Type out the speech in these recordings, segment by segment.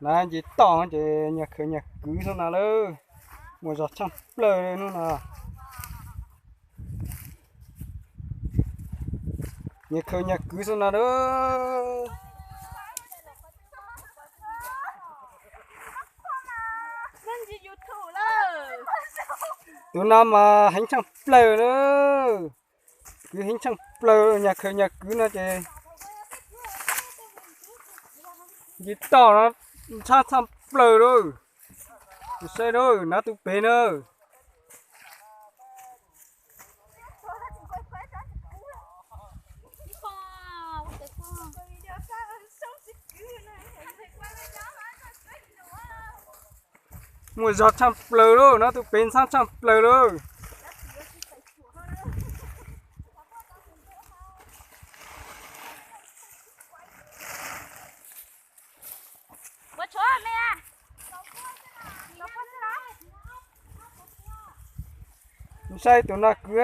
Na nce toj ces nyag khaws nyag kwv xwb na lawm. Muaj zog tshaaj plawg hnub no. Nyag khaws nyag kwv xwb na lawm. Tus no mas heev tshaaj plawg na. Kwv heev tshaaj plawg, nyag khaws nyag kwv no ces nce toj no ntshab tshaaj plawg lauj. Saib lauj, nav tus pem na. Muaj zog tshaaj plawg lauj, nav tus pem ntshab tshaaj plawg lauj. Saib tus no kwv,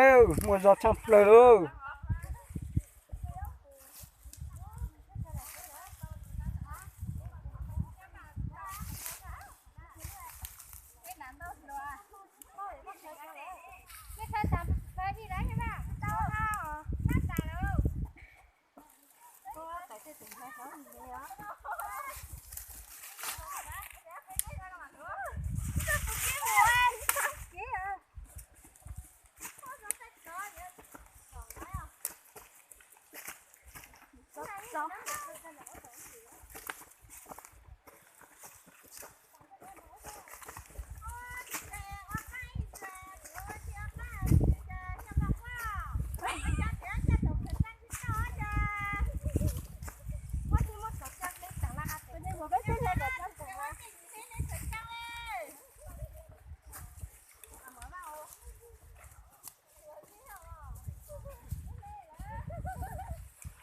muaj zog tshaaj plawg lauj.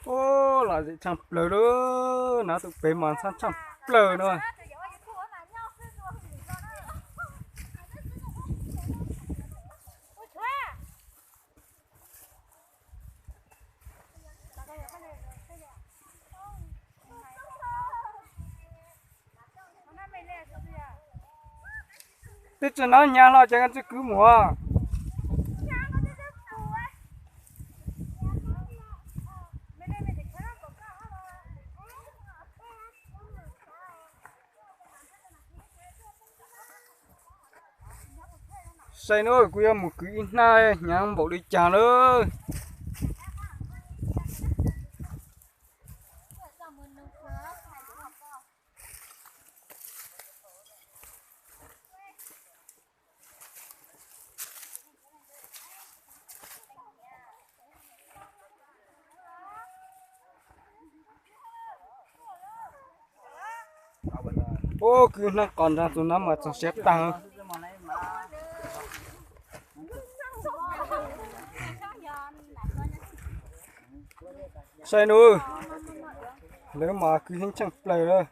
Ub, lom zem tshaaj plawg lauj, nav tus pem mas ntshab tshaaj plawg na. Twb tsis nov hnyav hlo ces koj tsis kwv mus. Saib na, kuv yuav mus kwv ib hnab hnyav npaum li cas lawm. Ub, kwv hnab qos nrag tus no mas txog siav tag. Saib nub, lawv mas kwv heev tshaaj plawg lawm.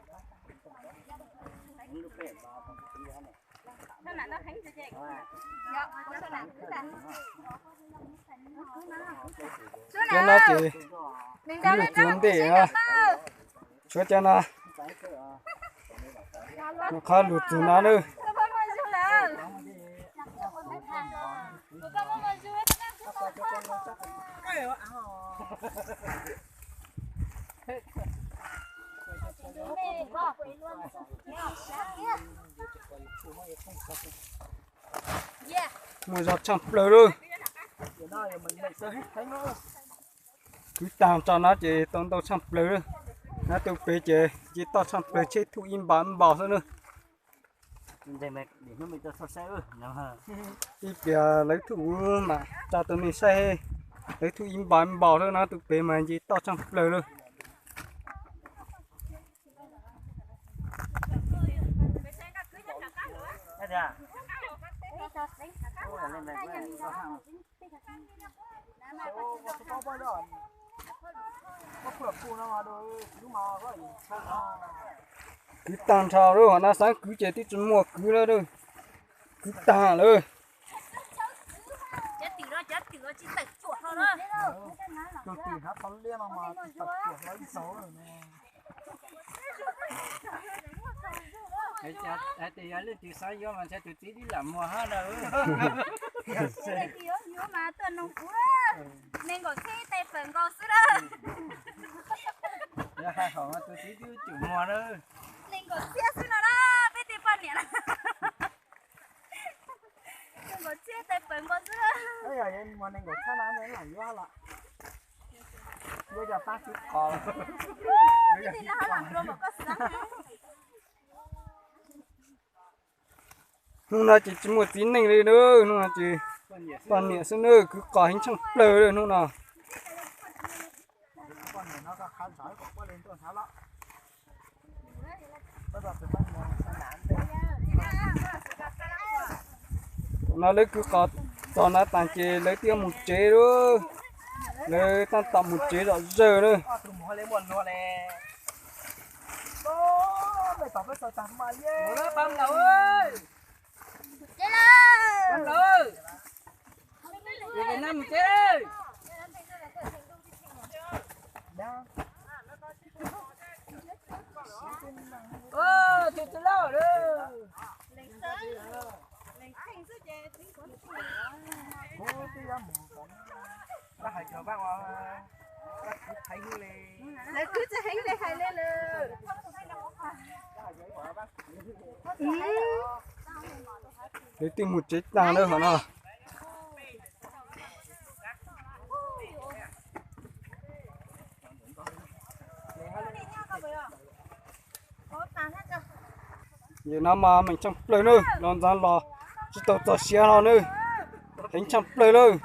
Cov no ces kwv lug txug ntej, tshuav cov no, qhov lug txug no nawb. Muaj zog tshaaj plawg lawm. Kwv taag tso no ces tau ntau tshaaj plawg lawm. Nov tus pem ces nce toj tshaaj plawg tsheb thuj ib npaus ib npaus xwb nawb. Ib pliag lawv thuj mam tso rau nej saib, lawv thuj ib npaus ib npaus xwb, nov tus pem mas nce toj tshaaj plawg lawm. Kwv taag nrho lawm, hov no xaav kwv ces twb tsis muaj kwv lawm, kwv taag lawm. Hais tias yog leej twg xav yuav mas ntshai tus txiv twb lam muag hab na. Leej twg yuav yuav mas tuaj noog kuv, nees nkaum txhiab ib tais pawg nkaus xwb na. Yog hais hom mas tus txiv twb tsum muag na. Nees nkaum txhiab xwb no na, peb tej poj niam na. Nees nkaum txhiab ib tais pawg nkaus xwb. Yog muag nees nkaum txhiab no lam yuav lawm. Yuav yog pab sib qos. Hnub no ces tsis muaj txiv neej li na, hnub no ces poj niam xwb na, kwv qos heev tshaaj plawg li hnub no. Tam no lawv kwv qos txog na tas ces lawv twb yuav mus tsev lawm. Lawv tab tom mus tsev zom zaws lawm. Lawv twb mus tsev tag lawm hov no. Yam no mas meem tshaaj plawg na, los ntxav los tsis tau txog siav no na, heev tshaaj plawg lawm.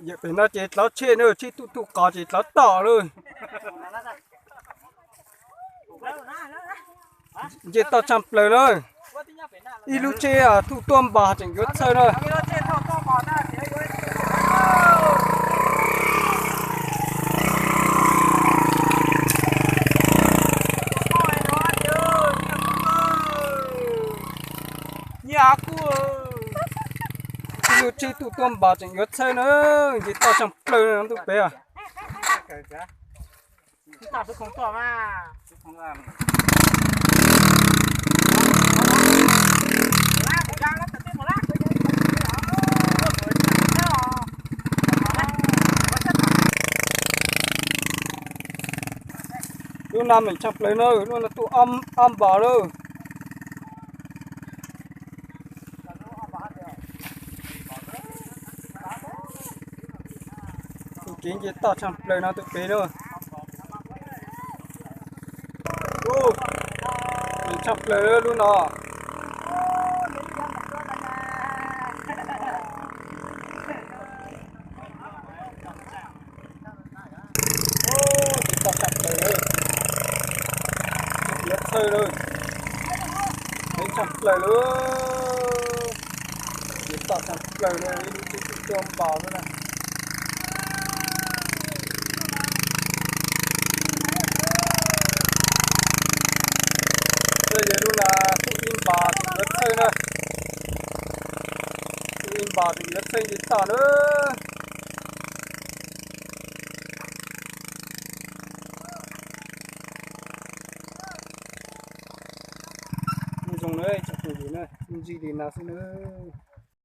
Yam pem no ces dlawb tsheb na, tsheb tuj tuj qos ces dlawb tom lawm. Nce toj tshaaj plawg lawm. Ib lub tsheb tuj tuaj npas tseem yuav txhawj na. Nyiaj kuj, ib lub tsheb tuj tuaj npas tseem yuav txhawj na, nce toj tshaaj plawg no ntuj pem. Lub no meem tshaaj plawg na, lub no tuj ob npas lawm. Tus kev nce toj tshaaj plawg no tus pem na. Tshaaj plawg lub no. Toj tshaaj plawg lawm, yuav txhawj lawm, heev tshaaj plawg lawm. Nce toj tshaaj plawg na, ib lub tsheb tuj tuaj npas lawm na. Yog lub no tuj ib npas tseem yuav txhawj na, tuj ib npas tseem yuav txhawj nce toj na. Zoo na, tsoom phooj ywg na, ntsib li no xwb na.